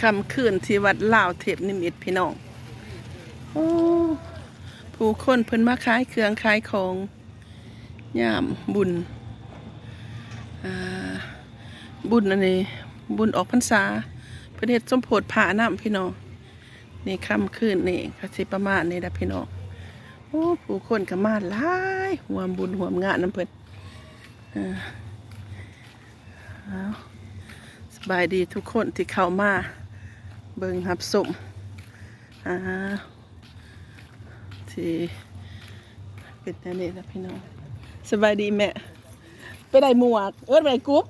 ຄ່ຳຄືນທີ່ວັດລາວເທບນິມິດພີ່ນ້ອງ. ໂອ້ ຜູ້ຄົນເພິ່ນມາຂາຍເຄື່ອງຂາຍຂອງຍາມບຸນ ອ່າ ບຸນອັນນີ້ ບຸນອອກພັນສາ ເພິ່ນເຮັດສົມໂພດພະນຳພີ່ນ້ອງ. ນີ້ຄ່ຳຄືນນີ້ກໍຊິປະມານນີ້ລະພີ່ນ້ອງ. ໂອ້ ຜູ້ຄົນກໍມາຫຼາຍ ຮ່ວມບຸນຮ່ວມງານນຳເພິ່ນ. ເອີ ເອົາ ສະບາຍດີທຸກຄົນທີ່ເຂົ້າມາເບິ່ງຮັບຊົມ ອ່າ ທີ່ເປັນແນວນີ້ລະພີ່ນ້ອງ. ສະບາຍດີແມ່. ໄປໄດ້ໝວກ ເອີ້ນໄປໄດ້ກຸບ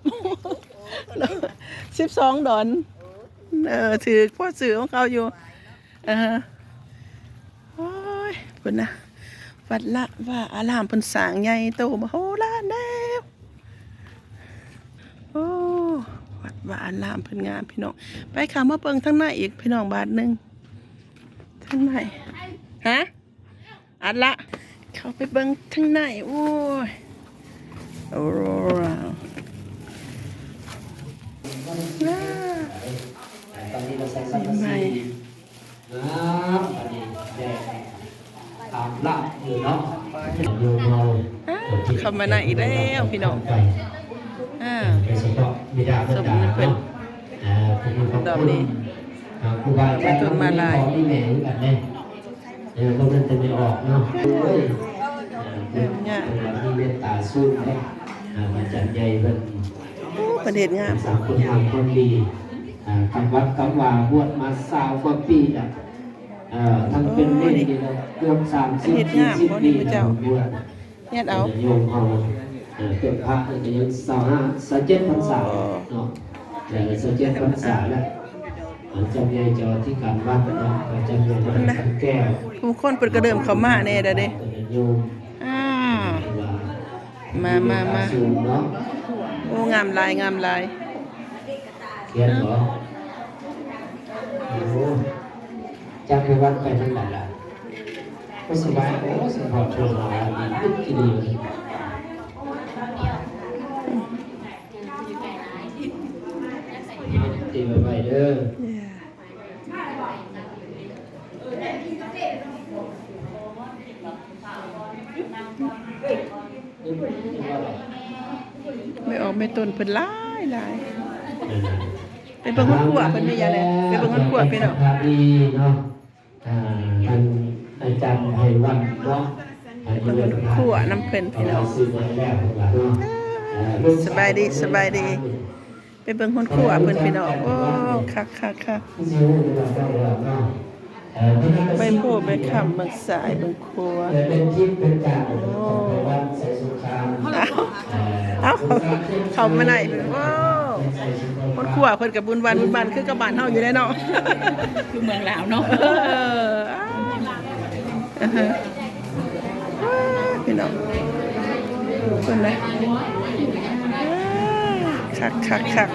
ສິບສອງດອນ. ເອີ ຖືກພໍຊື້ຂອງເຂົາຢູ່. ເອີ ໂອ້ຍ ພຸ້ນນະ ວັດລະວາອາລາມເພິ່ນສ້າງໃຫຍ່ໂຕມະໂຫລານແລ້ວ. ໂອ້ ວັດວາອາລາມເພິ່ນງາມພີ່ນ້ອງ. ໄປ ເຂົ້າມາເບິ່ງທາງໃນອີກພີ່ນ້ອງບາດໜຶ່ງ. ທາງໃນ ຮະ ອັດລະ ເຂົ້າໄປເບິ່ງທາງໃນ. ໂອ້ຍ ໂອ້ ຕອນນີ້ເຮົາໃສ່ສັງກະສີ ງາມ ອັນນີ້ແດດອາບລາບຢູ່ເນາະ ໂຍມເຮົາ. ອ້າ ເຂົ້າມາໃນອີກແລ້ວພີ່ນ້ອງ. ອ່າ ໂດຍສະເພາະບິດາມາດາເນາະ ເອີ ຜູ້ມີພະຄຸນ ອ່າ ຄູບາອາຈານ ມີພໍ່ມີແມ່ຄືກັນເດ້. ເອີ ບໍ່ແມ່ນແຕ່ແມ່ອອກເນາະ ໂອ້ຍ ເອີ ເປັນ ເປັນຄົນທີ່ມີເມດຕາສູງເດ້. ອ່າ ອາຈານໃຫຍ່ເພິ່ນ ໂອ້ ເພິ່ນເຮັດງາມ ສ້າງຄຸນງາມຄວາມດີ ອ່າ ກຳວັດກຳວາ ບວດມາຊາວກວ່າປີແລ້ວ. ເອີ ທັງເປັນເນນນີ້ກໍເກືອບສາມສິບ ສີ່ສິບປີແລ້ວ ບວດ. ເຮັດເອົາ ໂຍມເຮົາ ເອີ ເປັນພະນີ້ກໍຍັງຊາວຫ້າ ຊາວເຈັດພັນສາເນາະ ເອີ ຊາວເຈັດພັນສາແລ້ວ. ອາຈານໃຫຍ່ເຈົ້າອະທິການວັດເນາະ ອາຈານໃຫຍ່ວັດນະ ແກ້ວ ຜູ້ຄົນເພິ່ນກໍເລີ່ມເຂົ້າມາແດ່ແລ້ວເດ້. ໂຍມ ອ່າ ມາ ມາ ມາ ໂອ້ ງາມຫຼາຍ ງາມຫຼາຍ. ຂຽນບໍ່? ໂອ້ ຈັກໄປວັດໄປທາງໃດລະ? ບໍ່ສະບາຍ. ໂອ້ ສະບາຍໂທລະ ດີຂຶ້ນທີ່ດີ. ເກັບໄວ້ເດີ. ແມ່ອອກແມ່ຕົນເພິ່ນຫຼາຍໆ. ເອີ ໄປເບິ່ງເຮືອນຄົວເພິ່ນແມ່ຍາແລະ ໄປເບິ່ງເຮືອນຄົວພີ່ນ້ອງ. ອ່າ ທ່ານອາຈານໄພວັນເນາະ ເບິ່ງເຮືອນຄົວນຳເພິ່ນພີ່ນ້ອງ. ສະບາຍດີ ສະບາຍດີ. ໄປເບິ່ງເຮືອນຄົວເພິ່ນພີ່ນ້ອງ. ໂອ້ ຄັກໆໆ. ໄປໂພໄປຄ້ຳເບິ່ງສາຍເບິ່ງຂົວ. ໂອ້ ເອົ້າ ເຂົ້າມາໃນເພິ່ນ. ໂອ້ ເຮືອນຄົວເພິ່ນກໍບຸນບ້ານບຸນບ້ານຄືກັບບ້ານເຮົາຢູ່ແຫຼະເນາະ ຄືເມືອງລາວເນາະ. ເອີ ອ່າ ພີ່ນ້ອງ ເພິ່ນນະ ຄັກໆໆ.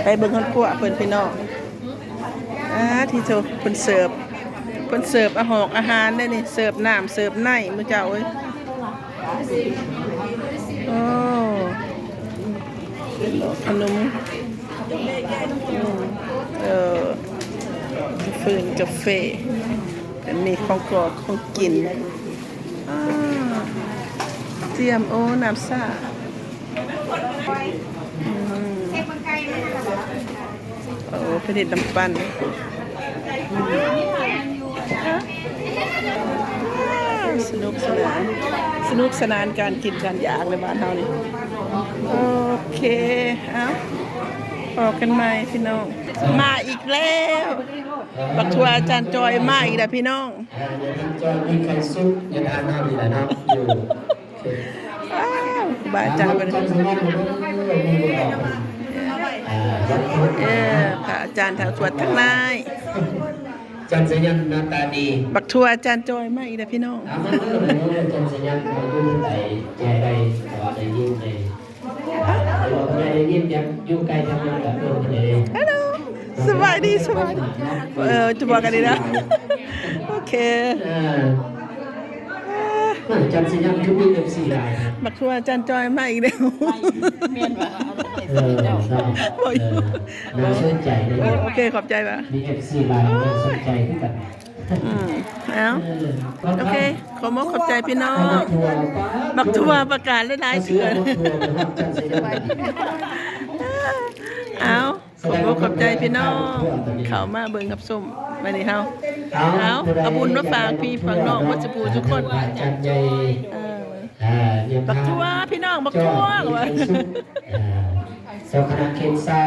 ໄປເບິ່ງເຮືອນຄົວເພິ່ນພີ່ນ້ອງ. ອາ ທີ່ໂທ ເພິ່ນເສີບ ເພິ່ນເສີບອາຫອກອາຫານເດ້ນີ້ ເສີບນ້ຳເສີບໃນມື້ເຈົ້າເອີຍ. ໂອ້ ຂະໜົມ ເອີ ຟືນກາເຟ ເປັນມີຂອງກອກຂອງກິນ. ອາ ຕຽມ ໂອ້ ນ້ຳຊາ. ອືມ ໂອ້ ເພິ່ນເຮັດນ້ຳປັ່ນ. ສະໜຸກສະໜານ ສະໜຸກສະໜານການກິນການຢາກໃນບ້ານເຮົານີ້. ໂອເຄ ເອົາ ພໍ້ກັນໃໝ່ພີ່ນ້ອງ. ມາອີກແລ້ວ ບັກຖົ່ວອາຈານຈອຍມາອີກແລ້ວພີ່ນ້ອງ. ເອີ ເດີນທາງຈອດມີໄຂ່ສຸກ ເດີນທາງເຮົານີ້ແຫຼະເນາະ ຢູ່ ອ້າວ ຄູບາອາຈານເພິ່ນ ເອີ ພະອາຈານທາງສວດທາງໃນ ອາຈານສາຍັນໜ້າຕາດີ ບັກຖົ່ວອາຈານຈອຍມາອີກແລ້ວພີ່ນ້ອງ. ອາ ມາເດີ ອາຈານສາຍັນ ມາຢູ່ໃດ ແຈໄດ້ ຂໍໄດ້ຍິນໄດ້ ໄດ້ຍິນ ຢາກຢູ່ໃກ້ທາງນັ້ນແຫຼະ ເອີ້ນເພິ່ນເດ້. ຮັລໂຫຼ ສະບາຍດີ ສະບາຍດີ. ເອີ ຈະບອກກັນດີນະ ໂອເຄ ເອີ. ເອີ ຈັນສະຫຍັນຄືມີເອັຟຊີຫຼາຍ ບັກທົ່ວຈັນຈອຍມາອີກແລ້ວ ແມ່ນບໍ່? ເອີ ເນາະ ບໍ່ຢູ່ ເອີ ໜ້າສົນໃຈເດ້ ໂອເຄ ຂອບໃຈວ່າ ມີເອັຟຊີຫຼາຍ ໜ້າສົນໃຈຄືກັນ ອືມ ເອົາ ເອີ ໂອເຄ ຂອບອົກຂອບໃຈພີ່ນ້ອງ ບັກຖົ່ວປະກາດຫຼາຍໆ ເທື່ອ ເອົາ ຂອບອົກຂອບໃຈພີ່ນ້ອງ ເຂົ້າມາເບິ່ງກັບຊົມມື້ນີ້ເຮົາ ເອົາ ເອົາບຸນມາຝາກພີ່ຝາກນ້ອງໝົດສູ່ຜູ້ສູ່ຄົນ ເອີ ບັກຖົ່ວ ພີ່ນ້ອງ ບັກຖົ່ວ ເຈົ້າຄະນະເຂດຊາ